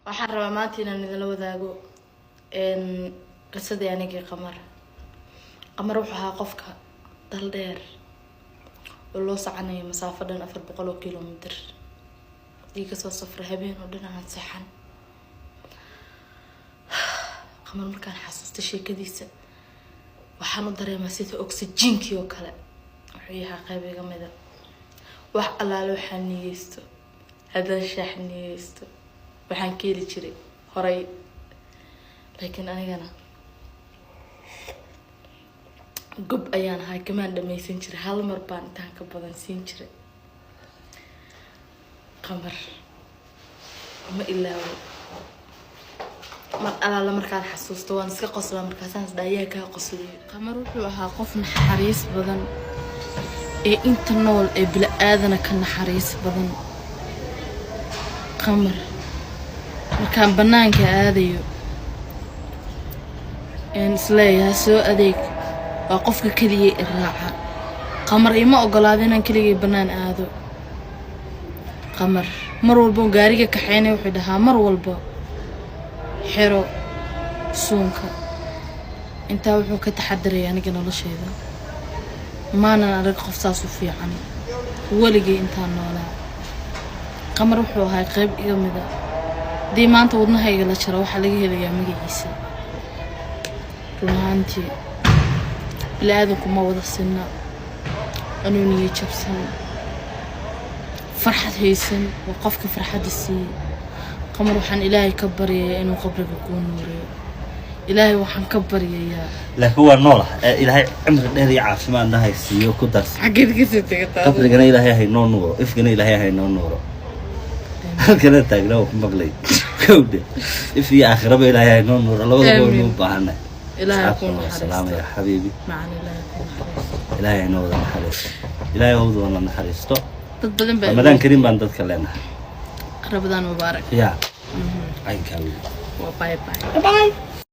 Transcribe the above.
Waxaan rabaa maanta inaan idinla wadaago qisadii anigii Qamar. Qamar wuxuu ahaa qofka dal dheer oo loo socanayo masaafo dhan 400 kilomitr ii kasoo safray, habeen oo dhan aan seexan. Qamar markaan xasuusta sheekadiisa, waxaan u dareemaa sida oxygenkii oo kale. Wuxuu yahaa qayb iga mida. Wax allaale waxaan niyeysto, haddaan shaax niyeysto, waxaan ka heli jiray horay. Laakiin anigana gob ayaan ahay, kamaan dhameysan jiray. Hal mar baan intaan ka badan siin jiray. Qamar ma ilaawo. Mar alaala markaan xasuusto, waan iska qoslaa. Markaasaan isdhaa, ayaa kaa qosliyay? Qamar wuxuu ahaa qof naxariis badan ee inta nool ee bila-aadana ka naxariis badan. Qamar markaan bannaanka aadayo een isleeyahay soo adeeg, waa qofka keligay i raaca. Qamar ima ogolaado inaan keligay bannaan aado. Qamar mar walba oo gaariga kaxeynaya, wuxuu dhahaa, "Mar walba xero suunka." Intaa wuxuu ka taxadaraya aniga noloshayda. Maanan arag qof saas u fiican weligay intaan noolaa. Qamar wuxuu ahaa qayb iga mida. Haddii maanta wadnahayga la jaro, waxaa laga helayaa magaciisa. Run ahaantii, bili-aadanku ma wada sinna. Anuu niyo jabsan, farxad haysan, waa qofka farxadda siiyey. Qamar, waxaan Ilaahay ka baryayaa inuu qabriga kuu nuuriyo. Ilaahay waxaan ka baryayaa Laakiin waa noolah ee Ilaahay cimri dheer iyo caafimaadna haysiiyo, ku darsa. Xageed kasoo tegataa? Qabrigana Ilaahay haynoo nuuro, ifkana Ilaahay haynoo nuuro. Halkana taagnaa waa ku maqlay, kowdhe. If iyo aakhiraba Ilaahay haynoo nuuro, labadaba waynu u baahanay. Ilaahay kuu Asxaabta waa naxariisto. salaamaya, xabiibi. Macan, Ilaahay kuu naxariisto. Ilaahay haynoo wada naxariisto, Ilaahay hawda wada naxariisto. Dad badan baa Ramadaan kariim baan dadka leenahay. Ramadaan mubaarak. Ya caynkaa wey. Waa bye bye. Bye.